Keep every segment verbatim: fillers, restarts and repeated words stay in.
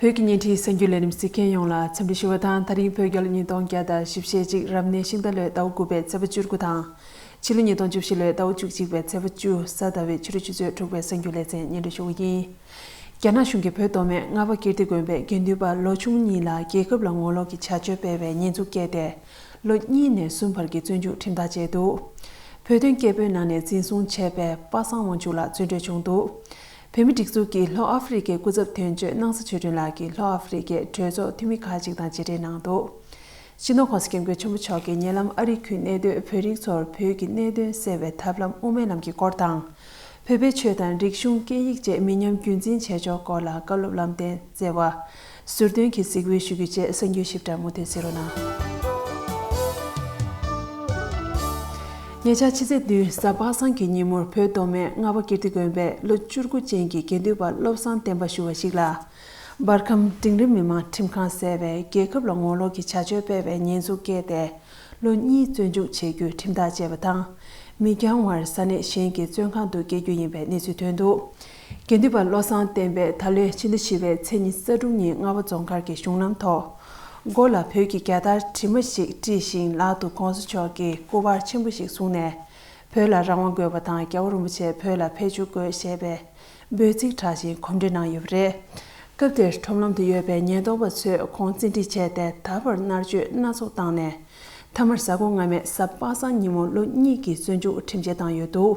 བོད་ཀྱི་བརྙན་འཕྲིན་གསར་འགྱུར་ལས་རིམ་གཟིགས་མཁན་ཡོངས་ལ་འཚམས་འདྲི་ཞུ་བ་དང་། ད་རིང་བོད་རྒྱལ་ལོ་ཉིས་སྟོང་བརྒྱ་དང་བཞི་བཅུ་ཞེ་གཅིག་རབ་གནས་ཤིང་རྟ་ལོའི་ཟླ་བ་དགུ་པའི་ཚེས་པ་བཅུ་དགུ་དང་། ཕྱི་ལོ་ཉིས་སྟོང་བཅུ་བཞི་ལོའི་ཟླ་བ་བཅུ་གཅིག་པའི་ཚེས་པ་བཅུ་གཟའ་ཟླ་བའི་ཕྱི་དྲོ་ཆུ་ཚོད་དྲུག་པའི་གསར་འགྱུར་ལེ་ཚན་སྙན་སྒྲོན་ཞུ་བ་ཡིན། རྒྱ་ནག་གཞུང་གིས་བོད་མདོ་སྨད་རྔ་བ་ཀིརྟི་དགོན་པའི་དགེ་འདུན་པ་ལོ་ཆུང་གཉིས་ལ་རྒྱལ་ཁབ་ལ་ངོ་ལོག་གི་བྱ་སྤྱོད་སྤེལ་བའི་ཉེས་འཛུགས་བཀལ་ཏེ། ལོ་གཉིས་ནས་གསུམ་བར་གྱི་བཙོན་འཇུག་ཁྲིམས་ཐག་བཅད་འདུག་བོད་དོན་སྐད་སྤེལ་གནང་ནས་འཛིན་བཟུང་བྱས་པའི་པ་སངས་དབང་ཕྱུག་ལ་བཙོན་གྲོལ་བྱུང་འདུག་བོད་མི་སྒྲིག་འཛུགས་ཀྱི་ལྷོ་ཨ་ཧྥེ་རི་ཁའི་སྐུ་ཚབ་དོན་གཅོད་སྣང་ས་ཆོས་སྒྲོན་ལགས་ཀྱིས་ལྷོ་ཨ་ཧྥེ་རི་ཁའི་གྲོས་ཚོགས་འཐུས་མི་ཁག་ཅིག་དང་མཇལ་འཕྲད་གནང་འདུག་སྤྱི་ནོར་༸གོང་ས་༸སྐྱབས་མགོན་ཆེན་པོ་མཆོག་གིས་ཉེ་ལམ་ཨ་རིའི་ཁུལ་གནས་སྡོད་བོད་རིགས་ཚོར་བོད་ཀྱི་གནད་དོན་སེལ་བའི་ཐབས་ལམ་དབུ་མའི་ལམ་གྱི་སྐོར་དང་། བོད་པའི་ཆོས་དང་རིག་གཞུང་སྐད་ཡིག་བཅས་མི་ཉམས་རྒྱུན་འཛིན་བྱེད་ཕྱོགས་སྐོར་ལ་བཀའ་སློབ་ལམ་སྟོན་སྩལ་བ། ཟུར་འདོན་གྱིས་གཟིགས་འབུལ་ཞུ་རྒྱུ་བཅས་གསར་འགྱུར་ཞིབ་ཕྲ་མུ་མཐུད་གཟིགས་རོགས་གནང་། ཉེ་ཆར་ཕྱི་ཚེས་བདུན་གཟའ་པ་སངས་ཀྱི་ཉིན་མོར་བོད་མདོ་སྨད་རྔ་བ་ཀིརྟི་དགོན་པའི་ལོ་བཅུ་དགུ་ཅན་གྱི་དགེ་འདུན་པ་བློ་བཟང་བསྟན་པ་ཞུ་བ་ཞིག་ལ། འབར་ཁམས་འབྲིང་རིམ་མི་དམངས་ཁྲིམས་ཁང་ཟེར་བས་རྒྱལ་ཁབ་ལ་ངོ་ལོག་གི་བྱ་སྤྱོད་སྤེལ་བའི་ཉེས་འཛུགས་བཀལ་ཏེ། ལོ་གཉིས་བཙོན་འཇུག་བྱེད་རྒྱུའི་ཁྲིམས་ཐག་བཅད་པ་དང་། མི་འགྱངས་བར་ས་གནས་གཞན་གྱི་བཙོན་ཁང་དུ་སྐྱེལ་རྒྱུ་ཡིན་པའི་གནས་ཚུལ་ཐོན་འདུག་དགེ་འདུན་པ་བློ་བཟང་བསྟན་པས་ད་ལོའི་ཕྱི་ཟླ་བཞི་པའི་ཚེས་ཉི་ཤུ་རྩ་དྲུག་ཉིན་རྔ་བ་རྫོང་མཁར་གྱི་གཞུང་ལམ་ཐོག་མགོ་ལ་བོད་ཀྱི་རྒྱལ་དར་དྲི་མ་ཞིག་དཀྲིས་ཤིང་ལག་ཏུ་༸གོང་ས་མཆོག་གི་སྐུ་པར་ཆེན་པོ་ཞིག་བཟུང་ནས། བོད་ལ་རང་དབང་དགོས་པ་དང་། རྒྱལ་བ་རིན་པོ་ཆེ་བོད་ལ་ཕེབས་བཅུག་དགོས་ཞེས་པའི་འབོད་ཚིག་གྲགས་ཤིང་གོམ་བགྲོད་གནང་ཡོད་པ་རེད། སྐབས་དེར་ཁྲོམ་ལམ་དུ་ཡོད་པའི་ཉེན་རྟོག་པ་ཚོས་ཁོང་བཙན་ཁྲིད་བྱས་ཏེ། ད་བར་མནར་གཅོད་སྣ་ཚོགས་བཏང་ནས། མཐའ་མར་གཟའ་འཁོར་སྔ་མའི་གཟའ་པ་སངས་ཉིན་མོ་ལོ་གཉིས་ཀྱི་བཙོན་འཇུག་ཁྲིམས་ཆད་བཏང་ཡོད་འདུག་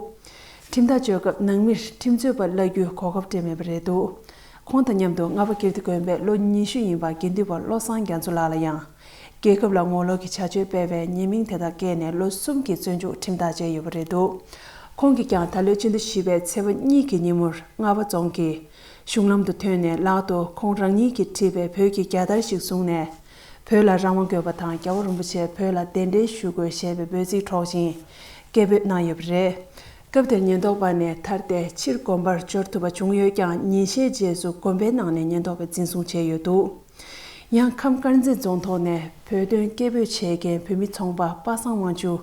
ཁྲིམས་ཐག་གཅོད་སྐབས་ནང་མིར་ཁྲིམས་རྩོད་པ་གླ་རྒྱུའི་གོ་སྐབས་སྤྲད་མེད་པ་རེད་འདུག་ཁོང་དང་མཉམ་དུ་རྔ་བ་ཀིརྟི་དགོན་པའི་ལོ་ཉི་ཤུ་ཡིན་པ་དགེ་འདུན་པ་བློ་བཟང་རྒྱ་མཚོ་ལགས་ལ་ཡང་། རྒྱལ་ཁབ་ལ་ངོ་ལོག་གི་བྱ་སྤྱོད་སྤེལ་བའི་ཉེས་མིང་དེ་དག་བཀལ་ནས་ལོ་གསུམ་གྱི་བཙོན་འཇུག་ཁྲིམས་ཐག་བཅད་ཡོད་པ་རེད་འདུག་ཁོང་གིས་ཀྱང་ད་ལོའི་ཕྱི་ཟླ་བཞི་པའི་ཚེས་པ་གཉིས་ཀྱི་ཉིན་མོར་རྔ་བ་རྫོང་གི་གཞུང་ལམ་དུ་ཐོན་ནས། ལག་ཏུ་ཁོང་རང་ཉིད་ཀྱིས་བྲིས་པའི་བོད་ཀྱི་རྒྱལ་དར་ཞིག་བཟུང་ནས། བོད་ལ་རང་དབང་དགོས་པ་དང་། རྒྱལ་བ་རིན་པོ་ཆེ་བོད་ལ་གདན་འདྲེན་ཞུ་དགོས་ཞེས་པའི་འབོད་ཚིག་སྒྲོག་ཅིང་སྐད་འབོད་གནང་ཡོད་པ་རེད། སྐབས་དེར་ཉེན་རྟོག་པ་ནས་ཐར་ཏེ་ཕྱིར་དགོན་པར་འབྱོར་ཐུབ་པ་བྱུང་ཡོད་ཀྱང་། ཉིན་ཤས་རྗེས་སུ་དགོན་པའི་ནང་ནས་ཉེན་རྟོག་པས་འཛིན་བཟུང་བྱས་ཡོད་འདུག་ཡང་ཁམས་དཀར་མཛེས་རྫོང་ཐོག་ནས་བོད་དོན་སྐད་འབོད་བྱེད་མཁན་བོད་མི་ཚོང་པ་པ་སངས་དབང་ཕྱུག་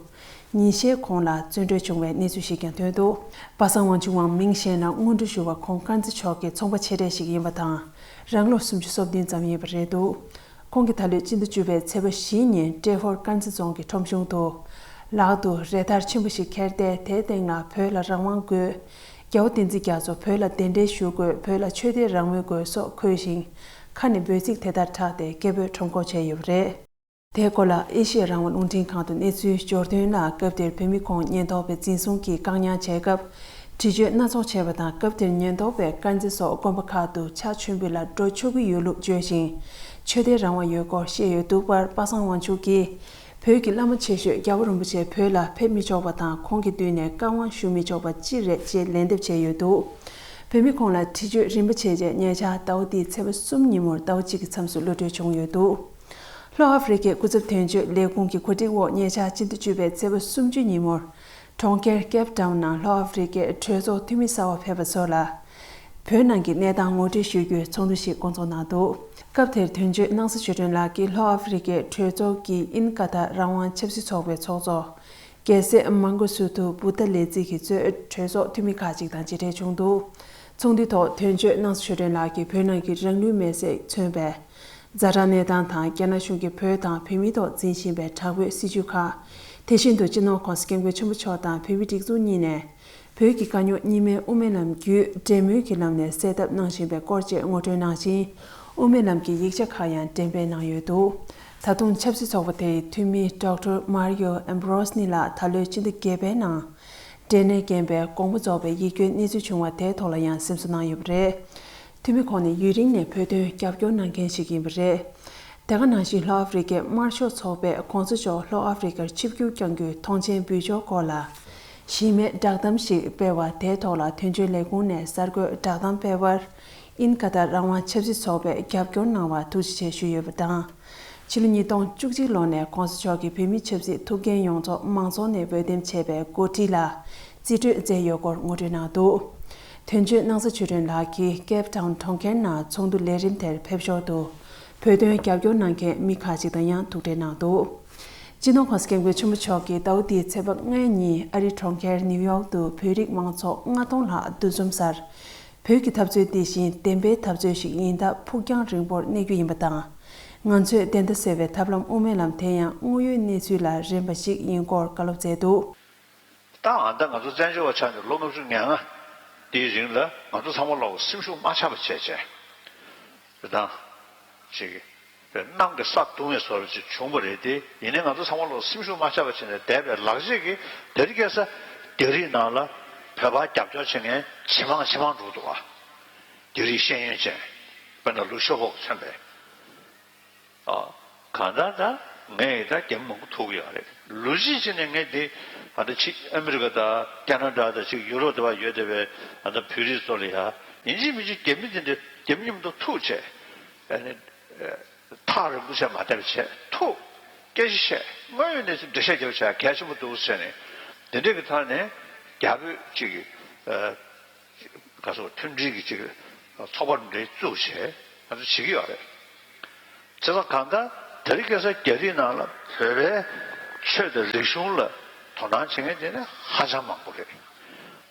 ཉིན་ཤས་གོང་ལ་བཙོན་གྲོལ་བྱུང་བའི་གནས་ཚུལ་ཞིག་ཀྱང་ཐོན་འདུག་པ་སངས་དབང་ཕྱུག་དབང་མིང་གཞན་ལ་དངོས་གྲུབ་ཞུ་བ་ཁོང་དཀར་མཛེས་ཕྱོགས་ཀྱི་ཚོང་པ་ཆེ་གྲས་ཤིག་ཡིན་པ་དང་། རང་ལོ་སུམ་ཅུ་སོ་བདུན་ཙམ་ཡིན་པ་རེད་འདུག་ཁོང་གིས་ད་ལོའི་སྤྱི་ཟླ་བཅུ་པའི་ཚེས་པ་བཞི་ཉིན་ཏྲེ་ཧོར་དཀར་མཛེས་རྫོང་གི་ཁྲོམ་གཞུང་དུ། ལག་ཏུ་རས་དར་ཆེན་པོ་ཞིག་འཁྱེར་ཏེ། དེའི་སྟེང་ལ་བོད་ལ་རང་དབང་དགོས། རྒྱལ་བ་བསྟན་འཛིན་རྒྱ་མཚོ་བོད་ལ་གདན་འདྲེན་ཞུ་དགོས། བོད་ལ་ཆོས་དད་རང་མོས་དགོས་སོགས་འཁོད་ཅིང་། ཁ་ནས་འབོད་ཚིག་དེ་ལྟར་གྲགས་ཏེ་སྐད་འབོད་ཁྲོམ་སྐོར་བྱས་ཡོད་པ་རེད། དེའི་སྐོར་ལ་ཨེ་ཤེ་ཡ་རང་དབང་རླུང་འཕྲིན་ཁང་དུ་གནས་ཚུལ་འབྱོར་དོན་ལ། སྐབས་དེར་བོད་མི་ཁོང་ཉེན་རྟོག་པས་འཛིན་བཟུང་གིས་བཀག་ཉར་བྱས་སྐབས། འདྲི་གཅོད་སྣ་ཚོགས་བྱས་པ་དང་། སྐབས་དེར་ཉེན་རྟོག་པས་དཀར་མཛེས་སོགས་དགོན་པ་ཁག་ཏུ་ཕྱག་མཆོད་འབུལ་ལ་འགྲོ་ཆོག་གི་ཡོད་ལུགས་བརྗོད་ཅིང་། ཆོས་དད་རང་དབང་ཡོད་སྐོར་བཤད་ཡོད་འདུག་པར། པ་སངས་དབང་ཕྱུག་གིས། བོད་ཀྱི་བླ་མ་ཆེ་ཤོས་རྒྱལ་བ་རིན་པོ་ཆེ་བོད་ལ་ཕེབས་མི་ཆོག་པ་དང་། ཁོང་གི་མདུན་ནས་བཀའ་དབང་ཞུ་མི་ཆོག་པ་ཅི་རེད་ཅེས་ལན་འདེབས་བྱས་ཡོད་འདུག་བོད་མི་ཁོང་ལ་འདྲི་གཅོད་རིམ་པ་བྱས་རྗེས། ཉེ་ཆར་ཟླ་བ་འདིའི་ཚེས་པ་གསུམ་ཉིན་མོར་ཟླ་བ་གཅིག་གི་མཚམས་སུ་གློད་གྲོལ་བྱུང་ཡོད་འདུག་ལྷོ་ཨ་ཧྥེ་རི་ཁའི་སྐུ་ཚབ་དོན་གཅོད་ལས་ཁུངས་ཀྱི་གོ་སྒྲིག་འོག་ཉེ་ཆར་སྤྱི་ཟླ་བཅུ་པའི་ཚེས་པ་སུམ་ཅུ་ཉིན་མོར། གྲོང་ཁྱེར་ཀེབ་ཏའུན་ནང་ལྷོ་ཨ་ཧྥེ་རི་ཁའི་གྲོས་ཚོགས་འཐུས་མི་གསར་པ་ཕེབས་པ་ཚོ་ལ། བོད་ནང་གི་གནས་སྟངས་ངོ་སྤྲོད་ཞུ་རྒྱུའི་ཚོགས་འདུ་ཞིག་བསྐོང་ཚོགས་གནང་འདུག་སྐབས་དེར་དོན་གཅོད་སྣང་ས་ཆོས་སྒྲོན་ལགས་ཀྱིས་ལྷོ་ཨ་ཧྥེ་རི་ཁའི་གྲོས་ཚོགས་ཀྱི་ཨིན་ཀ་ཐ་རང་དབང་ཆབ་སྲིད་ཚོགས་པའི་ཚོགས་གཙོ། རྒྱལ་སྲས་མང་གོ་སུ་ཐུ་བུ་ཏ་ལེ་ཙི་གིས་གཙོས་གྲོས་ཚོགས་འཐུས་མི་ཁག་ཅིག་དང་མཇལ་འཕྲད་བྱུང་འདུག་ཚོགས་འདུའི་ཐོག་དོན་གཅོད་སྣང་ས་ཆོས་སྒྲོན་ལགས་ཀྱིས་བོད་ནང་གི་རང་ལུས་མེར་སྲེག་མཚོན་པའི་ཛ་དྲག་གནས་སྟངས་དང་། རྒྱ་ནག་གཞུང་གིས་བོད་དང་བོད་མིའི་ཐོག་འཛིན་བཞིན་པའི་དྲག་པོའི་སྲིད་བྱུས་ཁག་དེ་བཞིན་དུ་སྤྱི་ནོར་༸གོང་ས་༸སྐྱབས་མགོན་ཆེན་པོ་མཆོག་དང་བོད་མིའི་སྒྲིག་འཛུགས་གཉིས་ནས། བོད་ཀྱི་དཀའ་རྙོག་གཉིས་སྨན་དབུ་མའི་ལམ་བརྒྱུད་འབྲེལ་མོལ་གྱི་ལམ་ནས་སེལ་ཐབས་གནང་བཞིན་པའི་སྐོར་བཅས་ངོ་སྤྲོད་གནང་ཞིང་། དབུ་མའི་ལམ་གྱི་ཡིག་ཆ་ཁག་ཡང་འགྲེམས་སྤེལ་གནང་ཡོད་འདུག་ད་དུང་ཆབ་སྲིད་ཚོགས་པ་དེའི་འཐུས་མི་ཌོག་ཊར་མཱ་རི་ཡོ་ཨེམ་བྷི་རོ་སི་ནི་ལགས་ད་ལོའི་སྤྱི་ཟླ་བརྒྱད་པའི་ནང་། འབྲས་ནད་རྐྱེན་པས་དགོངས་པ་རྫོགས་པའི་ཡིད་སྐྱོའི་གནས་ཚུལ་བྱུང་བ་དེའི་ཐོག་ལ་ཡང་སེམས་གསོ་གནང་ཡོད་པ་རེད། འཐུས་མི་ཁོང་ནི་ཡུན་རིང་ནས་བོད་དོན་རྒྱབ་སྐྱོར་གནང་མཁན་ཞིག་ཡིན་པ་རེད། དེ་ག་ནང་བཞིན་ལྷོ་ཨ་ཧྥེ་རི་ཁའི་དམར་ཤོག་ཚོགས་པས་༸གོང་ས་མཆོག་ལྷོ་ཨ་ཧྥེ་རི་ཁར་ཆིབས་བསྒྱུར་བསྐྱང་རྒྱུའི་ཐོངས་མཆན་འབུལ་ཕྱོགས་སྐོར་ལ། གཞི་མེད་བསྒྲགས་གཏམ་ཞིག་སྤེལ་བ་དེའི་ཐོག་ལ། དོན་གཅོད་ལས་ཁུངས་ནས་གསར་འགོད་བསྒྲགས་གཏམ་སྤེལ་བར། ཨིན་ཀ་ཐ་རང་དབང་ཆབ་སྲིད་ཚོགས་པས་རྒྱབ་སྐྱོར་གནང་བར་ཐུགས་རྗེ་ཆེ་ཞུས་ཡོད་པ་དང་། ཕྱི་ལོ་ཉིས་སྟོང་བཅུ་གཅིག་ལོ་ནས་༸གོང་ས་མཆོག་གིས་བོད་མི་ཆབ་སྲིད་ཐུགས་འགན་ཡོངས་རྫོགས་མང་ཚོགས་ནས་འོས་འདེམས་བྱས་པའི་འགོ་ཁྲིད་ལ་རྩིས་སྤྲོད་མཛད་ཡོད་སྐོར་ངོ་སྤྲོད་གནང་འདུག་དོན་གཅོད་སྣང་ས་ཆོས་སྒྲོན་ལགས་ཀྱིས་ཀེབ་ཊའུན་གྲོང་ཁྱེར་ནང་ཚོགས་འདུ་ལས་རིམ་དེར་ཕེབས་ཞོར་དུ། བོད་དོན་རྒྱབ་སྐྱོར་གནང་མཁན་མི་ཁག་ཅིག་དང་ཡང་ཐུག་འཕྲད་གནང་འདུག་སྤྱི་ནོར་༸གོང་ས་༸སྐྱབས་མགོན་ཆེན་པོ་མཆོག་གིས་ཟླ་བ་འདིའི་ཚེས་པ་ལྔའི་ཉིན་ཨ་རིའི་གྲོང་ཁྱེར་ནིའུ་ཡོག་ཏུ་བོད་རིགས་མང་ཚོགས་ལྔ་སྟོང་ལྷག་འདུ་འཛོམས་སར། བོད་ཀྱི་འཐབ་རྩོད་འདི་བཞིན་བདེན་པའི་འཐབ་རྩོད་ཞིག་ཡིན་སྟབས་ཕུགས་རྒྱང་རིང་པོར་གནས་རྒྱུ་ཡིན་པ་དང་། ང་ཚོས་བདེན་མཐའ་གསལ་བའི་ཐབས་ལམ་དབུ་མའི་ལམ་དེ་ཡང་དངོས་ཡོད་གནས་ཚུལ་ལ་རན་པ་ཞིག་ཡིན་སྐོར་བཀའ་སློབ་སྩལ་འདུག། ད་ཨ་ད་ང་ཚོ་བཙན་བྱོལ་བ་ཆགས་ནས་ལོ་ལྔ་བཅུ་ང་ལྔ་དེའི་རིང་ལ་ང་ཚོ་ཚང་མ་ལོག་སེམས་ཤུགས་མ་ཆག་པ་བྱས་བྱས་རེད་དང་། ཅིག་གནམ་གྱི་ས་བརྡུངས་པའི་བཟོ་འདྲ་ཅིག་བྱུང་བ་རེད་དེ། ཡིན་ནའི་ང་ཚོ་ཚང་མ་ལོག་སེམས་ཤུགས་མ་ཆག་པ་བྱས་ནས་བསྡད་པའི་ལག་རྗེས་ཀྱིས་དེ་རིང་ཁ་སང་རྒྱ་རིགས་ནང་ལ་བོད་པ་རྒྱབ་སྐྱོར་བྱེད་མཁན་ཇེ་མང་ཇེ་མང་འགྲོ་འདུག་བ། རྒྱ་རིགས་ཤེས་ཡོན་ཅན་དཔེར་ན་ལུའུ་ཞའོ་པོ་མཚོན་པའི། ཨ། གང་ལྟར་ད་ངས་ད་རྒྱ་མི་མང་པོ་ཐུག་གི་ཡོད་རེད། ལོ་གཅིག་ཕྱིན་ནས་ངས་འདི་ཨ་ད་ཕྱི་ཨ་མི་རི་ཀ་དང་ཁ་ན་ཌ་དང་ཅིག་ཡུ་རོབ་དེ་བར་ཡོད་བསྡད་པའི་ཨ་ད་བོད་རིགས་ཚོ་ལ་ཡ་ཡིན་གཅིག་མིན་གཅིག་རྒྱ་མི་དེ་འདྲ་རྒྱ་མི་མཉམ་དུ་ཐུག་བྱས་ཨ་ནི་ཐག་རིང་པོ་བྱས་མ་བསྡད་པ་བྱས་ཐུག་སྐད་ཆ་བཤད་དངོས་ཡོད་གནས་ཚུལ་འགྲེལ་བཤད་རྒྱབ་བྱས་གལ་ཆེན་པོ་འདུག་ཟེར་ནས་དེ་འདྲས་ཀྱི་ཐོག་ནས་རྒྱ་བོད་ཅིག་གི་ཨ། ག་སོགས་མཐུན་སྒྲིལ་གྱི་ཅིག་ཚོགས་པ་འདྲ་བཙུགས་བྱས་ང་ཚོ་བྱེད་ཀྱི་ཡོད་རེད། བྱས་ཙང་གང་ལྟར་དེ་རིང་ཁ་སང་རྒྱ་རིགས་ནང་ལ་བོད་པའི་ཆོས་དང་རིག་གཞུང་ལ་དོ་སྣང་བྱེད་མཁན་དེ་ནི་ཧ་ཅང་མང་པོ་རེད།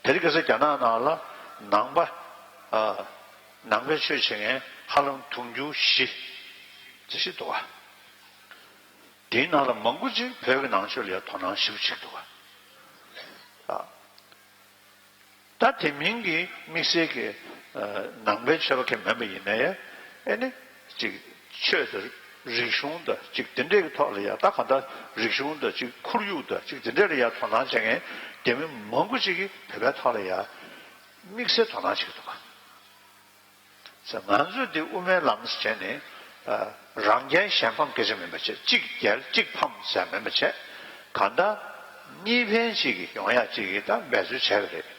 དེ་རིང་ཁ་སང་རྒྱ་ནག་ནང་ལ་ནང་པ་ཨ། ནང་པའི་ཆོས་བྱེད་མཁན་ཧ་ལམ་དུང་ཕྱུར་བཞི་ཙམ་ཞིག་འདུག་བ། དེའི་ནང་ལ་མང་པོ་ཅིག་བོད་ཀྱི་ནང་ཆོས་ལ་ཡང་དོ་སྣང་ཞེ་པོ་བྱེད་ཀྱི་འདུག་བ། ཨ། ད་དེ་མིན་གྱི་དམིགས་བསལ་གྱི་ནང་པའི་ཆོས་པ་གང་མིན་པ་ཡིན་ན་ཡང་ཨེ་ནི་ཅིག་ཆོས་དང་རིག་གཞུང་དང་ཅིག་དེ་འདྲའི་གི་ཐོག་ལ་ཡང་ད་གང་ལྟར་རིག་གཞུང་དང་ཅིག་ཁོར་ཡུག་དང་ཅིག་དེ་འདྲ་ལ་ཡང་དོ་སྣང་བྱེད་མཁན་རྒྱ་མི་མང་པོ་ཅིག་གིས་བོད་པའི་ཐོག་ལ་ཡང་དམིགས་བསལ་དོ་སྣང་བྱེད་ཀྱི་འདུག་ག་ང་ཚོས་འདི་དབུ་མའི་ལམ་ཟེར་བྱས་ནས་རང་རྒྱལ་གཞན་ཕམ་སྐད་ཆ་མིན་པ་བྱས། གཅིག་རྒྱལ་གཅིག་ཕམ་ཟེར་མིན་པ་བྱས། གང་ལྟར་གཉིས་ཕན་གཅིག་གི་ཡོང་ཡག་གཅིག་གི་ད་འབད་རྩོལ་བྱས་པ་རེད།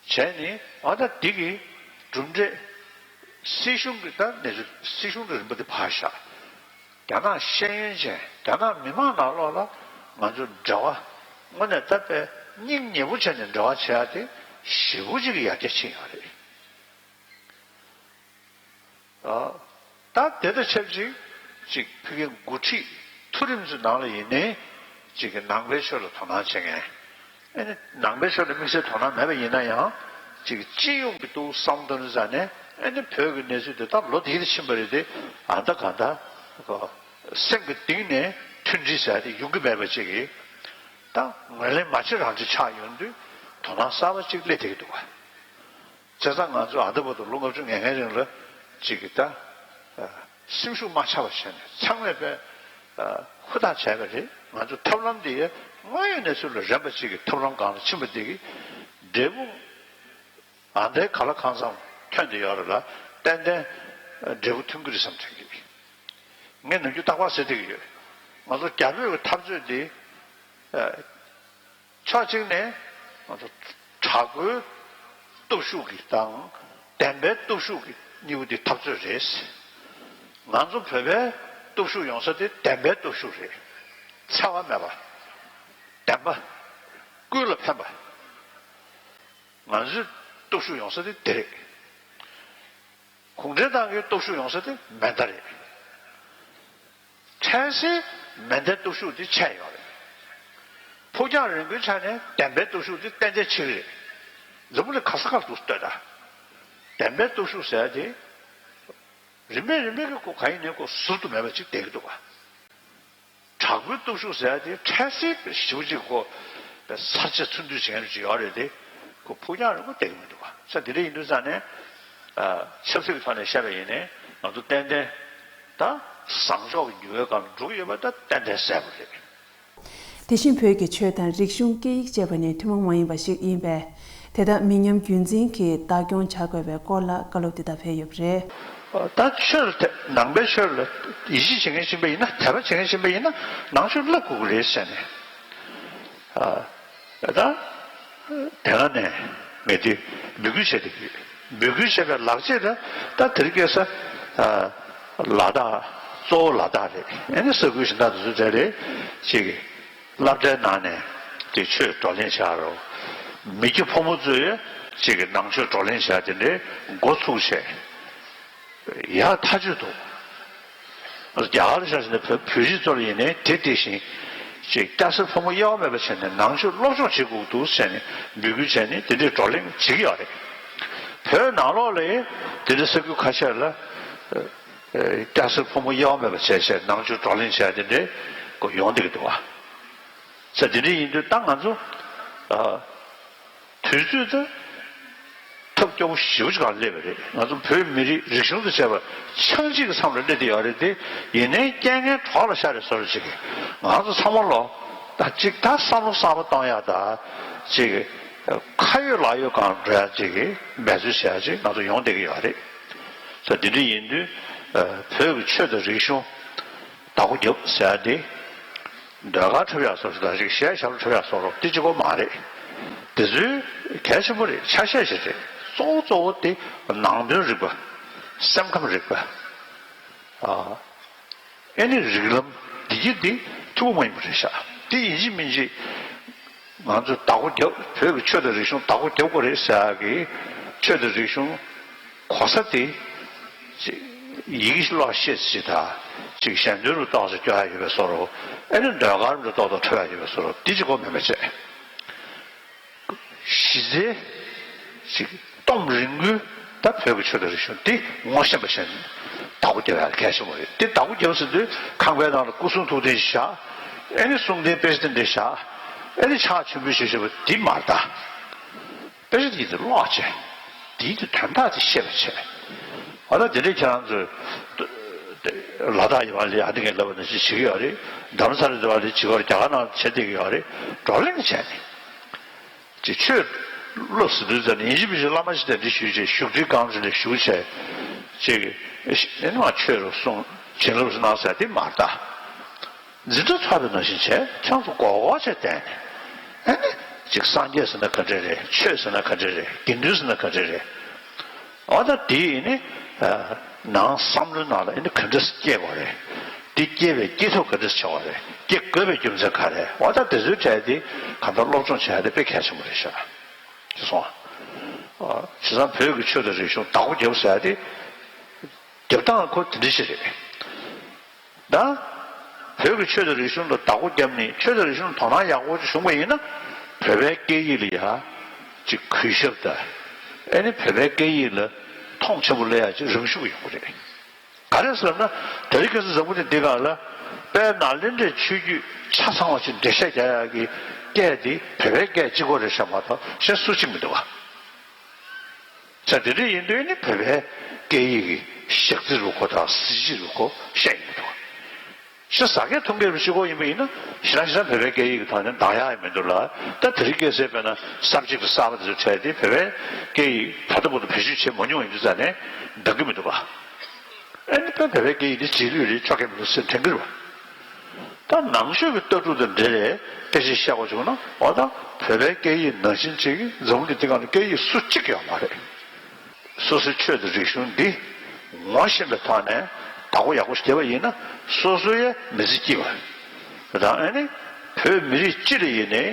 བྱས་ནས་ཨ་ད་འདི་གི་གྲུབ་འབྲས་སྲིད་གཞུང་གི་ད་གནས་ཚུལ་སྲིད་གཞུང་གི་རིམ་པ་འདི་ཕར་བཞག་རྒྱ་ནག་ཤེས་ཡོན་ཅན་རྒྱ་ནག་མི་མང་ནང་ལོགས་ལ་ང་ཚོ་འབྲེལ་བ་དངོས་གནས་ད་དཔེ་སྙིང་ཉེ་པོ་བྱས་ནས་འབྲེལ་བ་བྱེད་ཡག་དེ་ཞེ་པོ་ཅིག་གི་ཡར་རྒྱས་ཕྱིན་ཡོད་རེད། ཨ། ད་དེ་དང་ཆབས་ཅིག་ཅིག་ཕ་གིའི་འགོ་ཁྲིད་མཐོ་རིམ་ཚོའི་ནང་ལ་ཡིན་ནའི་ཅིག་གི་ནང་པའི་ཆོས་ལ་དོ་སྣང་བྱེད་མཁན། ཨ་ནི་ནང་པའི་ཆོས་ལ་དམིགས་བསལ་དོ་སྣང་མེད་པ་ཡིན་ན་ཡང་ཅིག་སྤྱི་ཡོངས་ཀྱི་ཏོག་བསམ་བློ་བཏང་ནས་ཨ་ནི་བོད་ཀྱི་གནས་ཚུལ་དེ་ད་ལོ་འདི་ལ་ཕྱིན་པ་རེད་དེ། ཨ་ད་ག་ད་སེམས་ཀྱི་གཏིང་ནས་མཐུན་སྒྲིལ་ཟེར་ཡ་དེ་ཡོང་གི་མེད་པ་ཅིག་གིས་ད་ངོས་ལེན་མ་བྱེད་རང་བྱེད་ཆགས་ཡོང་དུས་དོ་སྣང་གསར་པ་ཅིག་སླེབས་བསྡད་ཀྱི་འདུག་ག་བྱས་ཙང་ང་ཚོ་ཨ་ད་བར་དུ་ལོ་ལྔ་བཅུ་ང་ལྔའི་རིང་ལ་ཅིག་གི་ད་སེམས་ཤུགས་མ་ཆག་པ་བྱས་ནས་ཚང་མས་དཔེ་ཧུར་ཐག་བྱས་པ་རེད། ང་ཚོ་ཐབས་ལམ་འདི་དངོས་ཡོད་གནས་ཚུལ་ལ་རན་པ་ཅིག་གི་ཐབས་ལམ་སྒང་ལ་ཕྱིན་པ་འདི་གིས་འབྲས་བུ་ཨ་ད་ག་ལ་གང་འཚམ་ཐོན་བསྡད་ཡོད་རེད་ལ། ཏན་ཏན་འབྲས་བུ་ཐོན་གྱི་རེད་བསམ་དྲན་གྱི། ངས་ནམ་རྒྱུན་རྟག་པར་ཟེར་བསྡད་ཀྱི་ཡོད། ང་ཚོ་རྒྱ་བོད་ཀྱི་འཐབ་རྩོད་འདི། ཕྱོགས་གཅིག་ནས་ང་ཚོ་དྲག་པོའི་སྟོབས་ཤུགས་ཀྱི་དང་བདེན་པའི་སྟོབས་ཤུགས་ཀྱི་གཉིས་པོ་འདི་འཐབ་རྩོད་རེད། ང་ཚོ་བོད་པའི་སྟོབས་ཤུགས་ཡོང་ས་དེ་བདེན་པའི་སྟོབས་ཤུགས་རེད། འཚེ་བ་མེད་པ། བདེན་པ། ཀུན་ལ་ཕན་པ། ང་ཚོའི་སྟོབས་ཤུགས་ཡོང་ས་དེ་དེ་རེད། གུང་ཁྲན་ཏང་གི་སྟོབས་ཤུགས་ཡོང་ས་དེ་མེ་མདའ་རེད། འཕྲལ་སེལ་མེ་མདའི་སྟོབས་ཤུགས་དེ་ཆད་ཡོད་རེད། ཕུགས་རྒྱང་རིང་པོའི་ཆ་ནས་བདེན་པའི་སྟོབས་ཤུགས་དེ་ཏན་ཏན་ཆེ་གི་རེད། འཛམ་བུ་གླིང་ག་ས་ག་ལ་འདུག་ལྟོས་དང་། བདེན་པའི་སྟོབས་ཤུགས་ཟེར་ཡ་དེ་རིམ་པས་རིམ་པས་ཀྱི་ཁོ་ག་ཡིན་ནའི་ཁོ་ཟུར་དུ་མེད་པ་ཅིག་བསྡད་ཀྱི་འདུག་ག་དྲག་པོའི་སྟོབས་ཤུགས་ཟེར་ཡ་དེ་འཕྲལ་སེལ་ཞེ་པོ་ཅིག་ཁོ་ས་ཆ་ཚུར་འདུས་བྱེད་མཁན་ཅིག་ཡོད་རེད་དེ། ཁོ་ཕུགས་རྒྱང་རིང་པོ་བསྡད་ཀྱི་མི་འདུག་ག་ས་དེ་འདྲ་ཡིན་དུས་ཙང་ནས་ཆབ་སྲིད་ཀྱི་ཐོག་ནས་བཤད་པ་ཡིན་ནའི་ང་ཚོ་ཏན་ཏན་ད་བཟང་ཕྱོགས་ཀྱི་འགྱུར་བའི་སྒང་ལ་འགྲོ་གི་ཡོད་པ་ད་ཏན་ཏན་གསལ་པོ་རེད། དེ་བཞིན་བོད་ཀྱི་ཆོས་དང་རིག་གཞུང་སྐད་ཡིག་བཅས་པ་ནི་ཐུན་མོང་མ་ཡིན་པ་ཞིག་ཡིན་པས། དེ་དག་མི་ཉམས་རྒྱུན་འཛིན་གྱིས་བདག་སྐྱོང་བྱ་དགོས་པའི་སྐོར་ལ་བཀའ་སློབ་འདི་ལྟར་ཕེབས་ཡོད་པ་རེད། ད་ཆོས་ལ་ནང་པའི་ཆོས་ལ་ཡིད་ཆེས་བྱེད་མཁན་ཡིན་པ་ཡིན་ན། དད་པ་བྱེད་མཁན་ཡིན་པ་ཡིན་ན་ནང་ཆོས་བསླབ་དགོས་ཀྱི་རེད་ཟེར་ནས། ད་དེ་སྔ་ནས་ངས་དེ་འབོད་སྐུལ་བྱས་བསྡད་ཀྱི་ཡོད། འབོད་སྐུལ་བྱས་པའི་ལག་རྗེས་ལ་ད་དེ་རིང་ཁ་སང་ལ་དྭགས་གཙོ་བོ་ལ་དྭགས་རེད། ཨ་ནི་ས་ཁུལ་གཞན་དག་དེ་ཚོ་གྲས་རེད། ཅིག་གིས་སློབ་གྲྭའི་ནང་ནས་དེ་ཆོས་བགྲོ་གླེང་བྱ་རོགས། མི་སྐྱ་ཕོ་མོ་ཚོས་ཅིག་གིས་ནང་ཆོས་བགྲོ་གླེང་བྱ་དེ་འདྲའི་འགོ་ཚུགས་བྱས། ཡག་ཐག་ཆོད་འདུག། རྒྱ་གར་ཆ་བཞག་ན་བོད་བོད་རིགས་ཚོ་ལ་ཡིན་ནའི་དེ་དེ་བཞིན་ཅིག་སྐྱ་སེར་ཕོ་མོ་དབྱེ་བ་མེད་པ་བྱས་ནས་ནང་ཆོས་སློབ་སྦྱོང་བྱེད་དགོས་འདུག་ཟེར་ནས་འབོད་སྐུལ་བྱས་ནས་དེ་འདྲའི་བགྲོ་གླེང་བྱེད་ཀྱི་ཡོད་རེད། བོད་ནང་ལོགས་ལ་དེ་འདྲའི་ས་ཁུལ་ཁ་ཤས་ལ་ཨ་སྐྱ་སེར་ཕོ་མོ་དབྱེ་བ་མེད་པ་བྱས་བྱས་ནང་ཆོས་བགྲོ་གླེང་བྱས་དེ་འདྲའི་སྐོར་ཡོང་བསྡད་ཀྱི་འདུག་བ། ས་དེ་འདྲ་ཡིན་དུས་ད་ང་ཚོ་ཨ་དུས་ཚོད་དེ་ཐབས་སྐྱོ་པོ་ཞེ་པོ་ཅིག་སྒང་སླེབས་པ་རེད། ང་ཚོ་བོད་མི་རིགས་རིག་གཞུང་དང་བཅས་པ་ཆགས་འཇིག་གི་མཚམས་ལ་སླེབས་བསྡད་ཡོད་རེད་དེ། ཡིན་ནའི་རྐྱེན་ངན་གྲོགས་ལ་ཤར་རེད་བཟོ་འདྲ་ཅིག་གིས་ང་ཚོ་ཚང་མ་ལོ་ད་ཅིག་ད་བསམ་བློ་གསར་པ་གཏོང་ཡག་ད་ཅིག་ཁ་ཡོད་ལག་ཡོད་སྒང་འགྲོ་ཡག་ཅིག་གི་འབད་རྩོལ་བྱེད་ཡག་ཅིག་ང་ཚོ་ཡོང་བསྡད་ཀྱི་ཡོད་རེད། ས་དེ་འདྲ་ཡིན་དུས་ཨ་བོད་ཀྱི་ཆོས་དང་རིག་གཞུང་བདག་པོ་རྒྱབ་ཟེར་ཡ་དེ། ཟློས་གར་འཁྲབ་ཡག་སོགས་ཞིག་དང་ཞིག་གཞས་ཞབས་བྲོ་འཁྲབ་ཡག་སོགས་རོགས་དེ་གཅིག་པོ་མ་རེད། དེ་ཚོའི་གལ་ཆེན་པོ་རེད། ཆ་ཤས་ཤིག་རེད། གཙོ་བོ་གཙོ་བོ་དེ་ནང་དོན་རིག་པ། སེམས་ཁམས་རིག་པ། ཨ། ཨེ་ནི་རིགས་ལམ་འདི་གྱིས་འདི་ཐུ་བོ་མ་ཡིན་པ་རེད་ཤག་དེ་ཡིན་གཅིག་མིན་གཅིག་ང་ཚོ་བདག་པོ་རྒྱབ། བོད་ཀྱི་ཆོས་དང་རིག་གཞུང་བདག་པོ་རྒྱབ་དགོས་རེད་ཟེར་ཡག་གི་ཆོས་དང་རིག་གཞུང་གོ་ས་དེ་ཅིག་ཡི་གེ་ཀློག་ཤེས་ཅིག་དང་ཅིག་ཞལ་འདོན་རུ་ཏོག་ཙམ་སྐྱོར་ཡག་ཡོད་པའི་བཟོ་འདྲ། ཨེ་ནི་ཟློས་གར་རུ་ཏོག་ཙམ་འཁྲབ་ཡག་ཡོད་པའི་བཟོ་འདྲ། འདི་གཅིག་པོ་མིན་པ་བྱས། གཞི་རྩའི་ཅིག་སྟོང་རིང་པོའི་ད་བོད་ཀྱི་ཆོས་དང་རིག་གཞུང་འདི་ངོ་ཤེས་པ་ཞིག་བདག་པོ་རྒྱབ་ཡག་གལ་ཆེན་པོ་རེད། འདི་བདག་པོ་རྒྱབ་ཟེར་དུས་ཁང་པའི་ནང་ལ་སྐུ་གསུང་ཐུགས་རྟེན་ཞིག་བཞག་ཨེ་ནི་གསུང་རྟེན་དཔེ་ཆ་དེ་འདྲ་བཞག་ཨེ་ནི་ཕྱག་མཆོད་འབུལ་ཞིག་བྱེད་པ་འདི་མ་རེད་ད། དཔེ་ཆ་འདི་དེ་ཀློག་བྱས། འདིའི་དོན་དག་དེ་ཤེས་པ་བྱས། འོ་ན་དེ་འདྲའི་ཁྱེད་རང་ཚོས་ལ་དྭགས་ཡོད་པ་ལས་ཨ་ནི་ངས་ལབ་པ་ནང་བཞིན་བྱེད་ཀྱི་ཡོད་རེད། རྡ་རམ་ས་ལ་ཡོད་པ་ལས་བྱེད་ཀྱི་ཡོད་རེད། རྒྱ་གར་ནང་བྱེད་བསྡད་ཀྱི་ཡོད་རེད། བགྲོ་གླེང་བྱས་ནས། ཅིག་ཆོས་བློ་ཟེར་དུས་ཙམ་ནས་ཡིན་གཅིག་མིན་གཅིག་བླ་མ་ཞིག་གདན་འདྲེན་ཞུས་བྱས་བཞུགས་ཁྲིའི་སྒང་རེ་ནས་བཞུགས་བྱས། ཅིག་ཨེ་ནི་མ་ཆོས་རུ་གསུང་བྱིན་རླབས་སུ་གནང་ཟེར་དེ་མ་རེད་ད། འཛིན་གྲྭ་ཚར་བའི་ནང་བཞིན་བྱས་ཁྱེད་ཚོ་མགོ་སྐོར་བྱས་བསྡད་ནས། ཨེ་ནི་ཅིག་སངས་རྒྱས་ཟེར་ན་ག་འདྲ་རེད། ཆོས་ཟེར་ན་ག་འདྲ་རེད། དགེ་འདུན་ཟེར་ན་ག་འདྲ་རེད། འོ་ད་དེ་ཡིན་ནི་ནང་བསམ་བློའི་ནང་ལ་ཨེ་ནི་ག་འདྲ་སྐྱེ་དགོས་རེད། དེ་སྐྱེ་བའི་སྐྱེ་ཐབས་ག་འདྲ་བྱེད་དགོས་རེད། སྐྱེ་དགོས་པའི་རྒྱུ་མཚན་ག་རེ། འོ་ད་དེ་ཚོའི་གྲས་དེ་གང་ལྟར་སློབ་སྦྱོང་བྱེད་ཡ་དེ་དཔེ་གལ་ཆེན་པོ་རེད་ཤག་ཅེས་གསུངས། བྱས་ཙང་བོད་ཀྱི་ཆོས་དང་རིག་གཞུང་བདག་པོ་རྒྱབ་ཟེར་ཡ་དེ་རྒྱབ་སྟངས་ཁོ་དེ་འདྲ་ཞིག་རེད། ད་བོད་ཀྱི་ཆོས་དང་རིག་གཞུང་ལ་བདག་པོ་བརྒྱབ་ནས་ཆོས་དང་རིག་གཞུང་ལ་དོ་སྣང་ཡག་པོ་ཅིག་བྱུང་བ་ཡིན་ན། བོད་པའི་སྐད་ཡིག་ལ་ཡ་ཅིག་གུས་ཞབས་དང་། ཨེ་ནི་བོད་པའི་སྐད་ཡིག་ལ་མཐོང་ཆེན་པོ་སླེབས་ཡག་ཅིག་རང་ཤུགས་ཡོང་གི་རེད། ག་རེ་ཟེར་ན་དེ་རིང་ཁ་སང་འཛམ་བུ་གླིང་འདི་སྒང་ལ་དཔལ་ནཱ་ལེནྡྲའི་ཆོས་བརྒྱུད་ཆ་ཚང་བ་ཅིག་འགྲེལ་བཤད་རྒྱག་ཡག་གི་སྐད་དེ་བོད་པའི་སྐད་གཅིག་པོ་རེད་ཤག་མ་གཏོགས་གཞན་སུ་གཅིག་མི་འདུག་བ། ས་དེ་འདྲ་ཡིན་དུས་ནི་བོད་པའི་སྐད་ཡིག་གི་ཞག་རྩི་རུ་ཁོ་དང་གཟི་བརྗིད་རུ་ཁོ་བཤད་ཡོང་གི་འདུག་ཤ་ཟ་མཁན་འཐུང་མཁན་རུ་གཅིག་པོ་ཡིན་པ་ཡིན་ན་ཞེ་དྲག་ཞེ་དྲག་བོད་པའི་སྐད་ཡིག་གི་ཐོག་ནས་འདང་ཡག་ཡང་མི་འདུག་ལ། ད་དེ་རིང་ཁ་སང་དཔེར་ན་གསར་བརྗེ་གི་གསར་པ་དེ་ཚོ་འཕྲད་དེ་བོད་པའི་སྐད་ཡིག་ད་ལྟ་བར་དུ་བེད་སྤྱོད་བྱས་མ་མྱོང་ཡིན་དུས་ཙང་ནས་འདང་གི་མི་འདུག་པ། ཨ་ནི་དཔེ་བོད་པའི་སྐད་ཡིག་འདི་རྗེས་ལུས་རེད། ཆོག་གི་མི་འདུག་ཟེར་དྲན་གྱི་རེད་པ། ད་ནང་ཆོས་ཀྱི་ལྟ་གྲུབ་དང་འབྲེལ་བའི་སྐད་ཆ་བཤད་དགོས་བྱུང་ན། འོ་ད་བོད་པའི་སྐད་ཡིག་ནང་བཞིན་བྱེད་ཀྱི་འཛམ་བུ་གླིང་འདི་སྒང་ལ་སྐད་ཡིག་སུ་གཅིག་ཡོད་མ་རེད། སོ་སོའི་ཆོས་དང་རིག་གཞུང་འདི་ངོ་ཤེས་པའི་ཐོག་ནས་བདག་པོ་ཡག་པོ་ཞིག་བསྡད་པ་ཡིན་ན་སོ་སོའི་མི་ཚེ་སྐྱིད་པ་དང་། ཨ་ནི་བོད་མི་རིགས་སྤྱི་ལ་ཡིན་ནའི་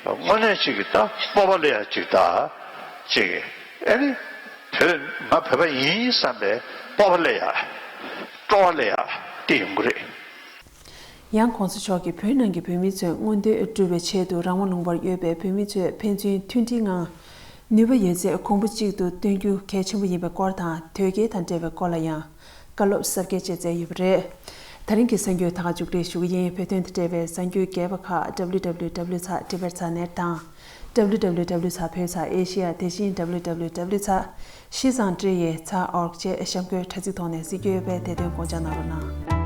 དངོས་གནས་གཅིག་གི་ད་སྤོབས་པ་སླེབས་ཡག་ཅིག་དང་། གཅིག་གི་ཨ་ནི་བོད་ང་བོད་པ་ཡིན་བསམ་པའི་སྤོབས་པ་སླེབས་ཡག་སྤྲོ་བ་སླེབས་ཡག་དེ་ཡོང་གི་རེད། ཡང་གོང་ས་མཆོག་གིས་བོད་ནང་གི་བོད་མི་ཚོའི་མངོན་འདོད་བསྒྲུབ་པའི་ཆེད་དུ་རང་དབང་ལུང་པར་ཡོད་པའི་བོད་མི་ཚོས་ཕན་ཚུན་མཐུན་སྒྲིལ་ངང་ནུས་པ་ཡོད་ཚད་གོང་བུ་གཅིག་ཏུ་བཏོན་རྒྱུ་གལ་ཆེན་པོ་ཡིན་པའི་སྐོར་དང་། དོལ་རྒྱལ་དང་འབྲེལ་བའི་སྐོར་ལ་ཡང་བཀའ་སློབ་གསར་བསྐྱོད་བཅས་བསྩལ་ཡོད་པ་རེད། ད་རིང་གི་གསར་འགྱུར་ད་ག་མཇུག་སྒྲིལ་ཞུ་གི་ཡིན། བོད་དོན་དང་འབྲེལ་བའི་གསར་འགྱུར་རྒྱས་པ་ཁག་www ཚགས་tibet ཚགས་net དང་www ཚགས་བོད་ཚགས་Asia། དེ་བཞིན་www ཚགས་ཤིས་ཙང་ཀྲི་ཡི་ཚགས་org བཅས་གཤམ་འཁོད་དྲ་ཚིགས་ཐོག་ནས་གཟིགས་རྒྱུ་ཡོད་པས་དེ་དོན་དགོངས་འཇགས་གནང་རོགས་གནང་།